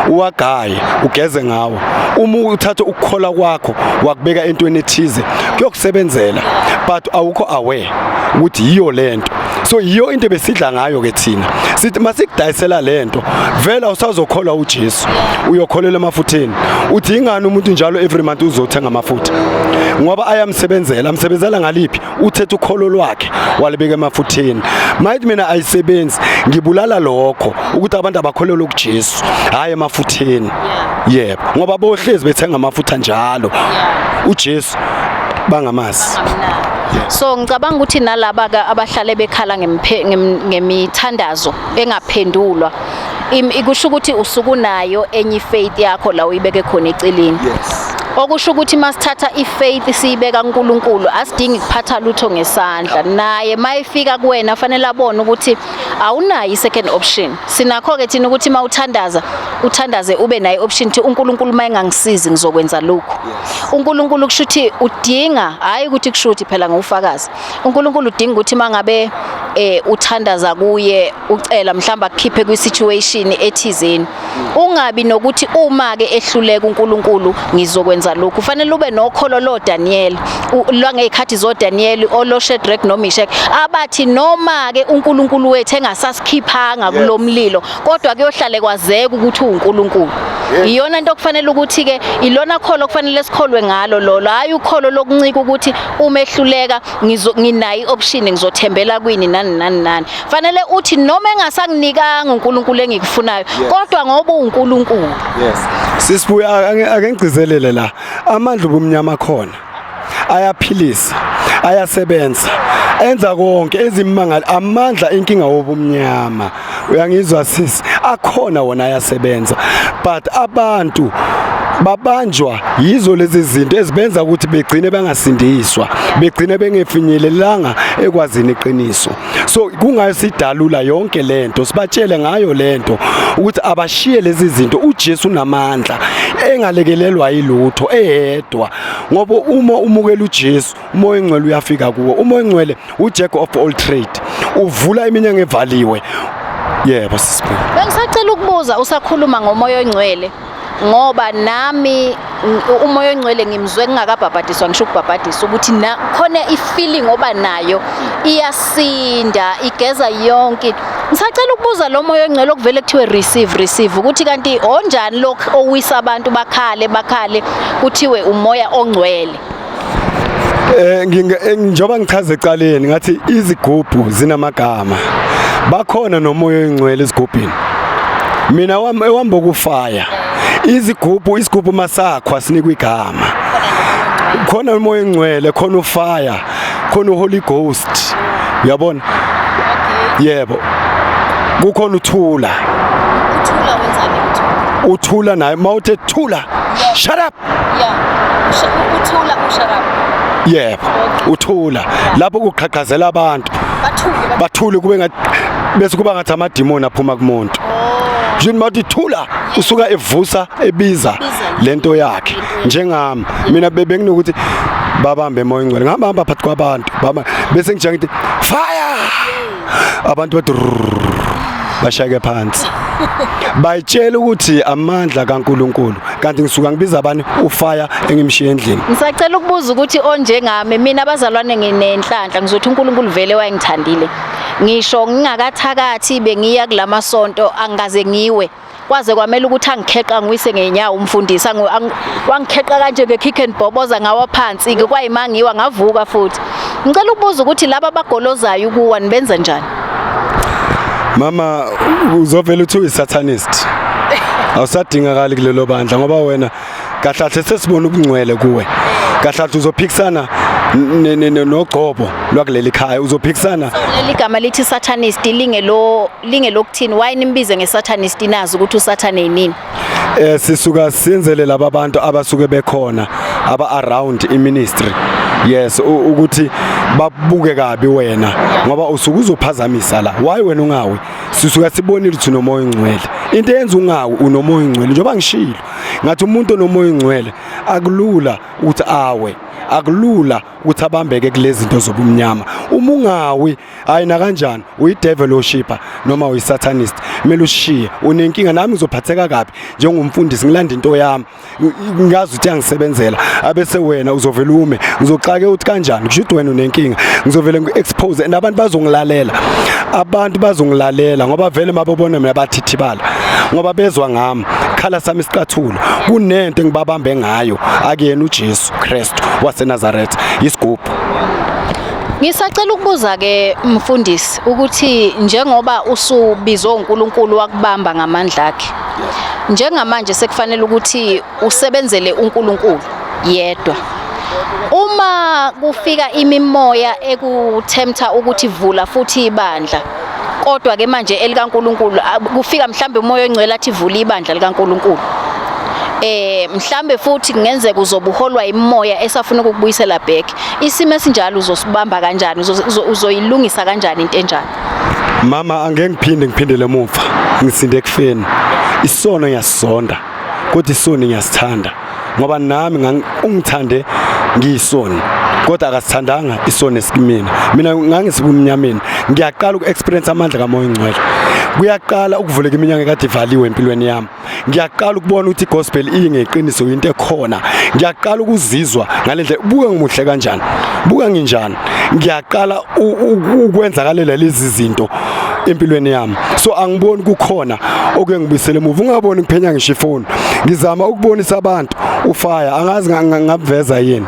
uwagaye ugeze ngawo, uma uthatha ukukholwa kwakho wakubeka entweni ethize, kuyokusebenzela, but awukho aware ukuthi yiyo lento. So yiyo into besidla ngayo ke thina, sithi masikudayisela lento, vele awusazokholwa uJesu, uyokholela emafutheni. Uthi ingani umuntu njalo every month uzothenga amafutha? Ngoba ayamsebenzela. Amsebenzela ngaliphi? Uthethe ukholo lwakhe walibeka emafutheni. Mayithi mina ayisebenzi, ngibulala lokho ukuthi abantu abakholelwe kuJesu, hayi emafutheni. Yebo, ngoba bohlezi bethenga amafutha njalo, uJesu bangamazi. So ngicabanga ukuthi nalaba ke abahlale bekhala ngemithandazo engaphendulwa, kusho ukuthi usukunayo enye faith yakho la uyibeke khona eceleni. Okusho ukuthi masithatha ifaith siyibeka kuNkulunkulu, asidingi kuphatha lutho ngesandla. Naye mayefika kuwena fanele abone ukuthi awunayo i-second option. Sinakho ke thina ukuthi mawuthandaza, uthandaze ube nayo option ukuthi uNkulunkulu mayengangisizi ngizokwenza lokhu. uNkulunkulu kusho ukuthi udinga, hayi ukuthi kusho ukuthi phela ngufakazi. uNkulunkulu udinga ukuthi mangabe uthandaza kuye, ucela mhlamba akukhiphe kwi situation ethizeni, ungabi nokuthi uma ke ehluleka uNkulunkulu ngizokwenza lokhu. Fanele ube nokholo lo Daniel lwangezikhathi zo Daniel, olo Shadrach no Meshach, abathi noma ke uNkulunkulu wethu engasasikhiphanga kulomlilo, kodwa kuyohlale kwazeka ukuthi uNkulunkulu. Iyona into okufanele ukuthi ke ilona kholo kufanele sikholwe ngalo lolo, hayi ukholo lokuncika ukuthi uma ehluleka nginayo i-option, ngizothembela kwini, nani nani nani. Fanele uthi noma engasanginikanga uNkulunkulu engikufunayo, kodwa ngoba uNkulunkulu. Yes, sisibuya, ake ngigcizelele la, amandla obumnyama khona ayaphilisa, ayasebenza, enza konke ezimangalo, amandla inkinga wobumnyama. Uyangizwa sisi? Akhona wona, ayasebenza, but abantu babanjwa yizo lezi zinto ezibenza ukuthi begcine bengasindiswa, begcine bengefinyelelanga ekwazini iqiniso. So kungayo sidalula yonke lento, sibatshele ngayo lento ukuthi abashiye lezi zinto. uJesu unamandla engalekelelwa yilutho eyedwa, ngoba uma umukela uJesu, umoya ongcwele uyafika kuwo. Umoya ongcwele ujack of all trade, uvula iminyango evaliwe. Yebo, sisibu. Bengisacela ukubuza usakhuluma ngomoya ongcwele, ngoba nami umoya ongcwele ngimzwe ngingakabhabhadiswa, ngisho ukubhabhadiswa, ukuthi na khona i-feeling oba nayo, iyasinda, igeza yonke. Ngisacela ukubuza, lo moya ongcwele okuvele kuthiwe receive, receive, ukuthi kanti onjani lokhu owisa abantu bakhale bakhale, kuthiwe umoya ongcwele? Njengoba ngichaza ecaleni ngathi izigubhu zinamagama, bakhona nomoya oyingcwele ezigubhini. Mina wami ewamba ukufaya izigubhu, isigubhu masakhwa sinikwa igama. Khona umoya oyingcwele, khona ufire, khona uHoly Ghost, uyabona? Yebo, kukhona uthula. Uthula wenzani uthula? Uthula naye mawuthe thula, shut up. Yeah, uthula, ushut up. Yebo, uthula lapho kuqhaqhazela abantu. Bathuke. Bathule, kube ngathi bese kuba ngathi amadimoni aphuma kumuntu nje. Mathi thula, usuka evusa, ebiza lento yakhe. Njengami mina benginokuthi babambe emoya ingcwele, ngihamba hamba phakathi kwabantu baba, bese ngijanga ngithi fire, abantu bathi bashayeke phansi, bayitshela ukuthi amandla kaNkuluNkulu, kanti ngisuka ngibiza abani? Ufire engimshiye endlini. Ngisacela ukubuza ukuthi onjengami mina, abazalwane, nginenhlanhla, ngizothi uNkulunkulu vele wayengithandile. Ngisho ngingakathakathi bengiya kulamasonto, angikaze ngiwe. Kwaze kwamela ukuthi angikheqa ngiwise ngenyawo umfundisi, wangikheqa kanje nge-kick and bhoboza, ngawa phansi ke, kwayima ngiwa ngavuka futhi. Ngicela ukubuza ukuthi laba abagolozayo ukuwa nibenza njani? Mama, uzovela uthi uyisatanist, awusadingakali kulelo bandla, ngoba wena kahle kahle sesibona ubungcwele kuwe. Kahle kahle uzophikisana nogcobo lwakuleli khaya, uzophikisana. Leli gama lithi satanist lingelokuthini? Why nimbize ngesatanist, nazi ukuthi usathane yinini? Sisuka senzele laba bantu abasuke bekhona aba around iministry. Yes, ukuthi babuke kabi wena ngoba usuke uzophazamisa la. Why wena ungawi? Sisuka sibonile ukuthi unomoya ongcwele. Into eyenza ungawi unomoya ongcwele. Njengoba ngishilo ngathi umuntu onomoya ongcwele akulula ukuthi awe, akulula ukuthi abambeke kulezi zinto zobumnyama. Uma ungawi, hayi nakanjani, uyi-devil worshipper noma uyi-satanist, kumele ushiye. Unenkinga, nami ngizophatheka kabi njengomfundisi, ngilanda into yami ngazi ukuthi yangisebenzela, abese wena uzovela ume, ngizoxake ukuthi kanjani, kusho ukuthi wena unenkinga, ngizovele ngi-expose and abantu bazongilalela, abantu bazongilalela ngoba vele mabebona mina bathithibala ngoba bezwa ngami khala sami isicathulo, kunento engibabambe ngayo, akuyena uJesu Kristu waseNazaretha, isigubhu. Ngisacela ukubuza ke mfundisi ukuthi njengoba usubizwe uNkulunkulu wakubamba ngamandla akhe, njengamanje sekufanele ukuthi usebenzele uNkulunkulu yedwa. Uma kufika imimoya ekuthempta ukuthi vula futhi ibandla, kodwa ke manje elikaNkulunkulu, kufika mhlambe umoya ongcwele athi vula ibandla likaNkulunkulu, mhlambe futhi kungenzeka uzobuholwa imoya esafuna ukukubuyisela back. Isimo esinjalo uzosibamba kanjani? Uzoyilungisa kanjani into enjalo? Mama, angeke ngiphinde ngiphindele emuva, ngisinde ekufeni. Isono ngiyasizonda, kodwa isoni ngiyasithanda ngoba nami ungithande ngiyisoni, kodwa akasithandanga isoni esikimina. Mina ngangisibumnyameni, ngiyaqala uku-experience amandla kamoya ongcwele, kuyaqala ukuvuleka iminyango ekade ivaliwe empilweni yami, ngiyaqala ukubona ukuthi igospel iyingeqiniso, into ekhona, ngiyaqala ukuzizwa ngale ndlela, buka ngimuhle kanjani, buka nginjani, ngiyaqala ukwenzakalela lezi zinto empilweni yami. So angiboni kukhona okuye ngibuyisele emuva. Ungaboni ngiphenya ngisho ifoni, ngizama ukubonisa abantu ufire, angazi ngabuveza yini.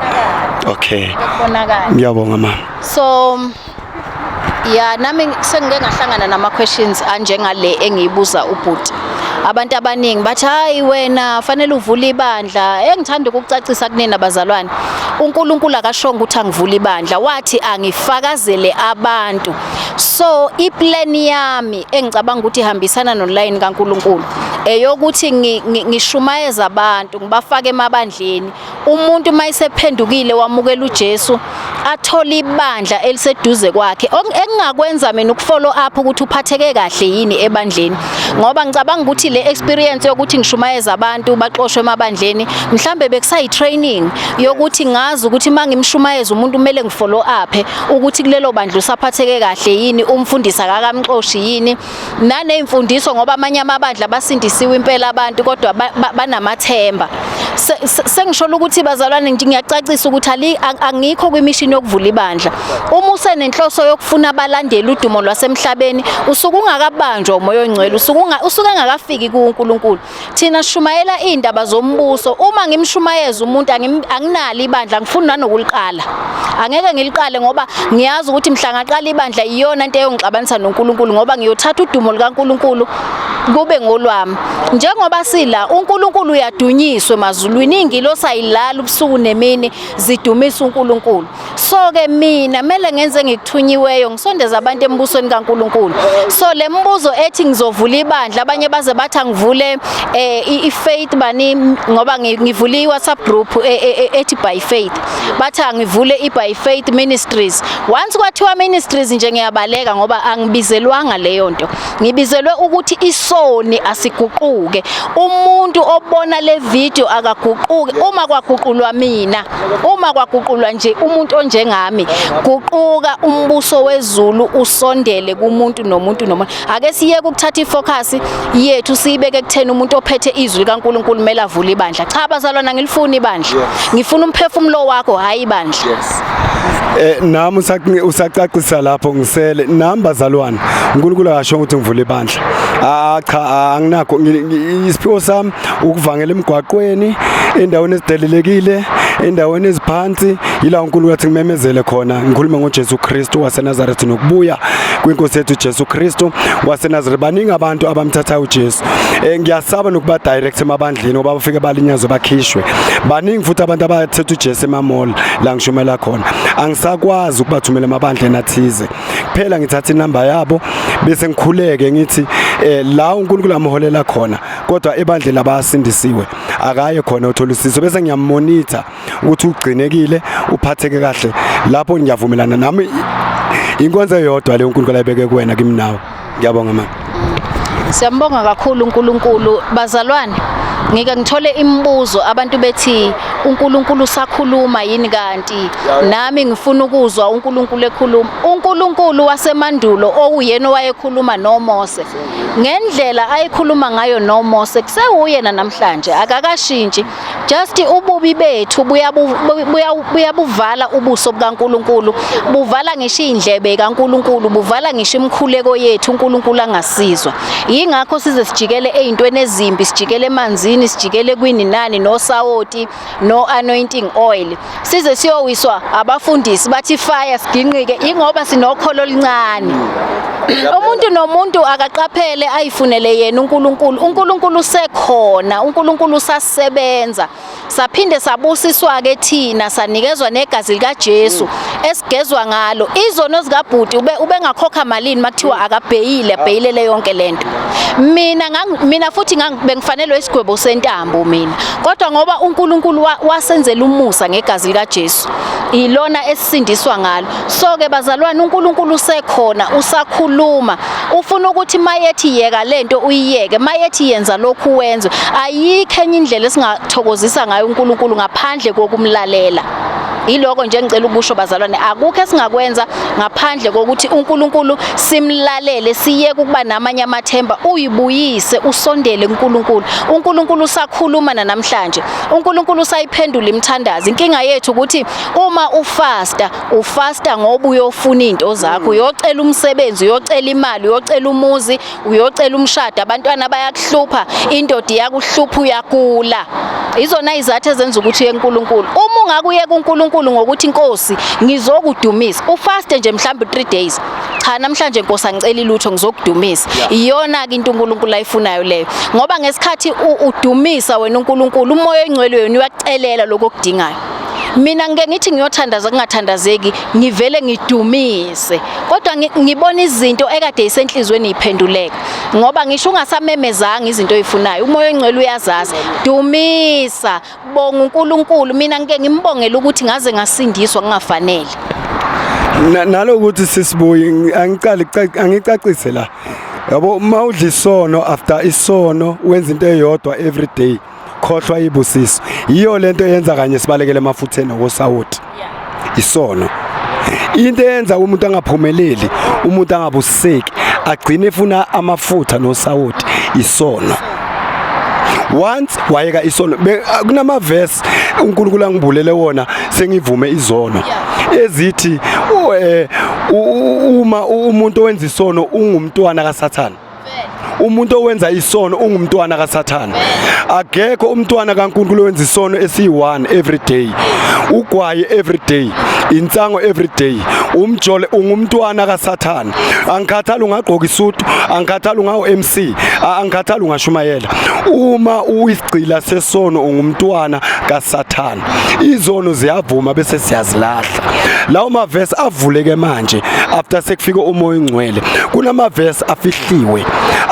Okay, Kubonakala. Ngiyabonga mama. So ya, nami sengike ngahlangana nama questions anjengale engiyibuza ubhuti. Abantu abaningi bathi hayi, wena fanele uvule ibandla. Engithanda ukucacisa kunina bazalwane, uNkulunkulu akashongo ukuthi angivule ibandla, wathi angifakazele abantu. So iplan yami engicabanga ukuthi ihambisana noline kaNkulunkulu eyokuthi ngishumayeza abantu, ngibafake emabandleni. Umuntu mayisephendukile wamukela uJesu, athole ibandla eliseduze kwakhe. Engingakwenza mina ukufollow up ukuthi uphatheke kahle yini ebandleni, ngoba ngicabanga ukuthi le experience yokuthi ngishumayeza abantu baxoshwe emabandleni mhlambe bekusayi training yokuthi ngazi ukuthi mangimshumayeza umuntu kumele ngifollow up ukuthi kulelo bandla usaphatheke kahle yini, umfundisi akakamxoshi yini, naneyimfundiso, ngoba amanye amabandla basindisiwe impela abantu kodwa banamathemba. Sengisho ukuthi bazalwane, nje ngiyacacisa ukuthi angikho kwimishini yokuvula ibandla. Uma usenenhloso yokufuna abalandeli, udumo lwasemhlabeni, usuke ungakabanjwa umoya ongcwele, usuke engakafiki kuNkulunkulu. Thina sishumayela indaba zombuso. Uma ngimshumayeza umuntu, anginalo ibandla, ngifuni nanokuliqala, angeke ngiliqale ngoba ngiyazi ukuthi mhla ngaqala ibandla iyona into eyongixabanisa noNkulunkulu, ngoba ngiyothatha udumo likaNkulunkulu kube ngolwami. Njengoba sila, uNkulunkulu uyadunyiswa emazulwini, ingilosi ayilala ubusuku nemini zidumisa uNkulunkulu. So ke mina kumele ngenze ngikuthunyiweyo, ngisondeza abantu embusweni kaNkulunkulu. So le mbuzo ethi ngizovula ibandla, abanye baze bathi angivule i-faith bani, ngoba ngivule i-WhatsApp group ethi By Faith, bathi angivule i-By Faith Ministries. Once kwathiwa ministries nje, ngiyabaleka ngoba angibizelwanga leyo nto. Ngibizelwe ukuthi isoni asiguquke. Umuntu obona le video akaguquke. Uma kwaguqulwa mina, uma kwaguqulwa nje umuntu onjengami, guquka, umbuso wezulu usondele kumuntu nomuntu nomuntu. Ake siyeke ukuthatha ifocus yethu siyibeke ekutheni umuntu ophethe izwi likaNkulunkulu kumele avule ibandla. Cha bazalwana, ngilifuna ibandla, ngifuna umphefumulo wakho, hayi ibandla. Nami usacacisa lapho, ngisele nami bazalwane, uNkulunkulu akasho ukuthi ngivule ibandla. Ah cha, anginakho. Isiphiwo sami ukuvangela emgwaqweni, endaweni ezidelelekile, endaweni eziphansi, yila uNkulunkulu athi ngimemezele khona, ngikhulume ngoJesu Kristu waseNazaretha nokubuya kwinkosi yethu Jesu Kristu waseNazaretha. Baningi abantu abamthatha uJesu. Ngiyasaba nokuba direct emabandleni ngoba bafike balinyazwe, bakhishwe. Baningi futhi abantu abathetha uJesu emamall la ngishumela khona, angisakwazi ukubathumela emabandleni athize. Kuphela ngithatha inamba yabo bese ngikhuleke ngithi La uNkulunkulu amholela khona, kodwa ebandleni abasindisiwe akaye khona uthola usizo, bese ngiyamonitor ukuthi ugcinekile, uphatheke kahle. Lapho ngiyavumelana nami, inkonzo eyodwa le uNkulunkulu ayibeke kuwena kimi nawe. Ngiyabonga mama. Siyambonga kakhulu uNkulunkulu bazalwane. Ngike ngithole imibuzo, abantu bethi uNkulunkulu usakhuluma yini kanti? Nami ngifuna ukuzwa uNkulunkulu ekhuluma. uNkulunkulu wasemandulo owuyena owayekhuluma noMose ngendlela ayikhuluma ngayo noMose kusewuye namhlanje, akakashintshi. Just ububi bethu buyabuvala ubuso bukaNkulunkulu, buvala ngisho indlebe kaNkulunkulu, buvala ngisho imikhuleko yethu, uNkulunkulu angasizwa. Yingakho size sijikele ezintweni ezimbi, sijikele emanzini, sijikele kwini nani, nosawoti, no anointing oil, size siyowiswa abafundisi bathi fire, siginqike, ingoba sinokholo oluncane. Umuntu nomuntu akaqaphele, ayifunele yena uNkulunkulu. uNkulunkulu usekhona, uNkulunkulu usasebenza. Saphinde sabusiswa ke thina, sanikezwa negazi likaJesu esigezwa ngalo. Izono zikabhuti ube ubengakhokha malini makuthiwa akabheyile, abheyilele yonke lento? Mina mina futhi bengifanelwe isigwebo sentambo mina, kodwa ngoba uNkulunkulu wasenzela umusa ngegazi likaJesu, ilona esisindiswa ngalo. So ke bazalwane, uNkulunkulu usekhona, usakhuluma. Ufuna ukuthi mayethi yeka lento uyiyeke, mayethi yenza lokhu wenze. Ayikho enye indlela esingathokozisa ngayo uNkulunkulu ngaphandle kokumlalela. Yiloko nje engicela ukusho bazalwane, akukho esingakwenza ngaphandle kokuthi uNkulunkulu simlalele, siyeke ukuba namanye amathemba. Uyibuyise, usondele kuNkulunkulu. uNkulunkulu usakhuluma namhlanje, uNkulunkulu usayiphendula imithandazo. Inkinga yethu ukuthi uma ufasta, ufasta ngoba uyofuna izinto zakho, uyocela umsebenzi, uyocela imali, uyocela umuzi, uyocela umshado, abantwana bayakuhlupha, indoda iyakuhlupha, uyagula. Izona izathu ezenza ukuthi uye kuNkulunkulu. Uma ungakuyeka uNkulunkulu ngokuthi, "Inkosi, ngizokudumisa," ufaste nje mhlawumbe 3 days, "Cha, namhlanje Nkosi angiceli lutho, ngizokudumisa," iyona ke into uNkulunkulu ayifunayo leyo, ngoba ngesikhathi udumisa wena uNkulunkulu, uMoya oNgcwele wena uyakucelela lokho okudingayo. Mina ngike ngithi ngiyothandaza kungathandazeki, ngivele ngidumise, kodwa ngibona izinto ekade isenhlizweni iphenduleka, ngoba ngisho ungasamemezanga izinto oyifunayo, uMoya oNgcwele uyazazi. Dumisa, bonga uNkulunkulu. Mina ngike ngimbongele ukuthi ngaze ngasindiswa kungafanele. Nalokuthi sisibuyi angicali, angicacise la, yabo, uma udla isono after isono, wenza into eyodwa every day, khohlwa ibusiso. Yiyo lento eyenza kanye sibalekele emafutheni okosawoti, isono. Into eyenza umuntu angaphumeleli, umuntu angabusiseki, agcine efuna amafutha nosawoti, isono. Once wayeka isono, kunamavesi uNkulunkulu angibulele wona sengivume izono ezithi uma umuntu owenza isono ungumntwana kaSathane. Umuntu owenza isono ungumntwana kaSathane. Akekho umntwana kaNkulunkulu owenza isono esiyi-1 every day, ugwaye every day, insango every day, umjole, ungumntwana kaSathane. Angikhathali ungagqoka isutu, angikhathali ungawu MC, angikhathali ungashumayela, uma uyisigcila sesono ungumntwana kaSathane. Izono ziyavuma bese siyazilahla. Lawo mavesi avuleke manje after sekufika uMoya oNgcwele. Kunamavesi afihliwe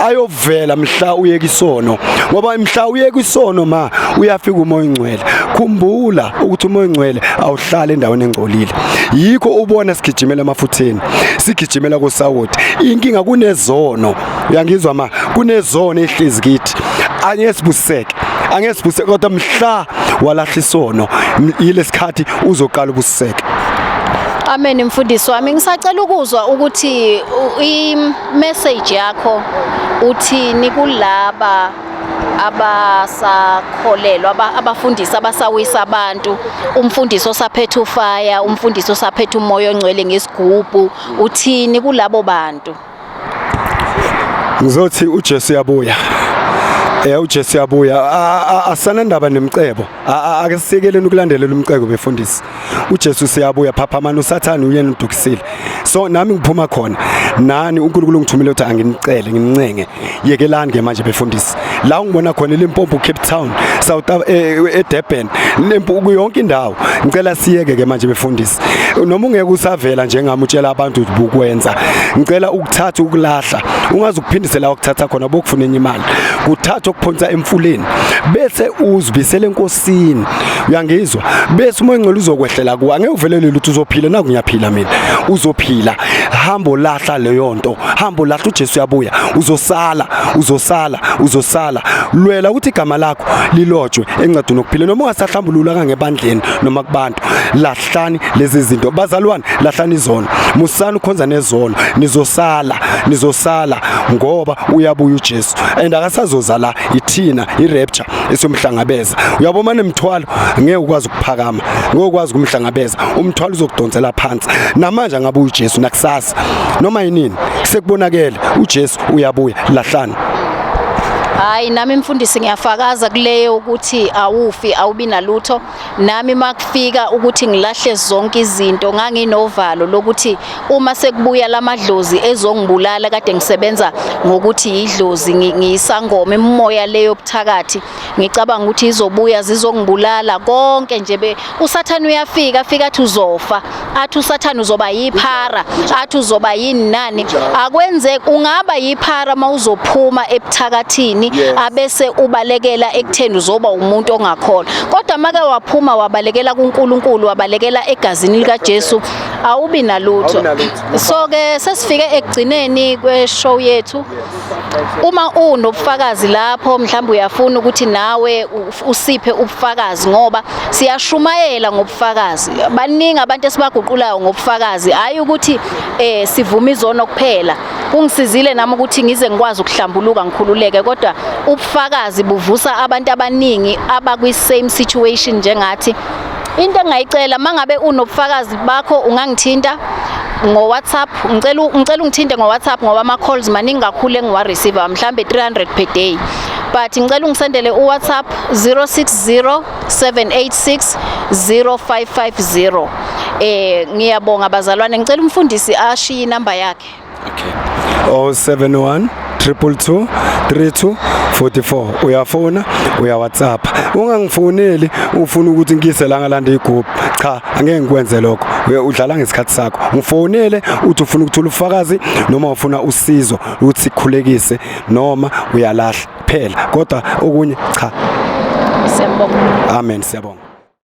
ayovela mhla uyeka isono, ngoba mhla uyeka isono ma uyafika uMoya oNgcwele. Khumbula ukuthi uMoya oNgcwele awuhlali endaweni engcolile. Yikho ubona sigijimela emafutheni, sigijimela kusawoti. Inkinga kunezono, uyangizwa ma? Kunezono ehlezi kithi, angeke sibuseke, angeke sibuseke, kodwa mhla walahla isono yilesikhathi uzoqala ubusiseke. Amen, mfundisi wami. Ngisacela ukuzwa ukuthi i-message yakho uthini kulaba abasakholelwa, abafundisi abasawisa abantu, umfundisi osaphethe ufire, umfundisi osaphethe uMoya oNgcwele ngesigubhu, uthini kulabo bantu? Ngizothi uJesu uyabuya. UJesu uyabuya. Asanandaba nemcebo. Ake sisekeleni ukulandelela umcebo befundisi. uJesu siyabuya, phaphamani, uSathane uyena udukisile. So nami ngiphuma khona. Nani uNkulunkulu ngithumile ukuthi anginicele, nginincenge. Yekelani ke manje befundisi. La ungibona khona eLimpopo, Cape Town, South eDurban, yonke indawo. Ngicela siyeke ke manje befundisi, noma ungeke usavela njengami utshela abantu ukuthi bukwenza. Ngicela ukuthatha ukulahla, ungaze ukuphindisela wakuthatha khona, bokufuna enye imali, kuthatha ukuphonsa emfuleni bese uzibisele enkosini. Uyangizwa? Bese umoya ongcwele uzokwehlela kuwe, angeke uvelele lutho, uzophila. Naku ngiyaphila mina, uzophila. Hambo lahla leyo nto, hambo lahla, uJesu uyabuya. Uzosala, uzosala, uzosala. Lwela ukuthi igama lakho lilotshwe encwadini yokuphila, noma ungasahlambulula kangebandleni noma kubantu. Lahlani lezi zinto bazalwane, lahlani izono, musani ukhonza nezono, nizosala, nizosala, ngoba uyabuya uJesu and akasazoza la, ithina i-rapture esiyomhlangabeza. Uyabo, mane mthwalo ngeke ukwazi ukuphakama, ngeke ukwazi ukumhlangabeza, umthwalo uzokudonsela phansi. Namanje angabuya uJesu nakusasa noma yinini, sekubonakele uJesu uyabuya, lahlani. Hayi, nami mfundisi ngiyafakaza kuleyo ukuthi awufi, awubi nalutho. Nami makufika ukuthi ngilahle zonke izinto, nganginovalo lokuthi uma sekubuya lamadlozi ezongibulala, kade ngisebenza ngokuthi idlozi, ngiyisangoma, imimoya leyo buthakathi, ngicabanga ukuthi izobuya zizongibulala konke nje. Be uSathane uyafika, afika athi uzofa, athi uSathane uzoba yiphara, athi uzoba yini nani. Akwenzeki ungaba yiphara mawuzophuma ebuthakathini abese ubalekela ekutheni uzoba umuntu ongakholwa, kodwa make waphuma wabalekela kuNkulunkulu, wabalekela egazini likaJesu, awubi nalutho. Awubi nalutho. So ke sesifike ekugcineni kwe-show yethu. Uma unobufakazi lapho, mhlawumbe uyafuna ukuthi nawe usiphe ubufakazi, ngoba siyashumayela ngobufakazi. Baningi abantu esibaguqulayo ngobufakazi, hayi ukuthi sivuma izono kuphela. Kungisizile nami ukuthi ngize ngikwazi ukuhlambuluka, ngikhululeke, kodwa ubufakazi buvusa abantu abaningi abakwi same situation njengathi. Into engingayicela, mangabe unobufakazi bakho, ungangithinta ngo-WhatsApp. Ngicela ungithinte ngo-WhatsApp, ngoba ama-calls maningi kakhulu engiwa-receive, mhlambe 300 per day, but ngicela ungisendele u-WhatsApp 060 786 0550. Ngiyabonga bazalwane. Ngicela umfundisi ashiye inamba yakhe. Okay. 071 222 32 44. Uyafona, uya WhatsApp. Ungangifoneli ufuna ukuthi ngiyise la ngalanda igubhu. Cha, angeke ngikwenze lokho. Udlala ngesikhathi sakho. Ngifonele uthi ufuna ukuthola ufakazi noma ufuna usizo ukuthi sikhulekise noma uyalahla phela. Kodwa okunye cha. Siyabonga. Amen, siyabonga.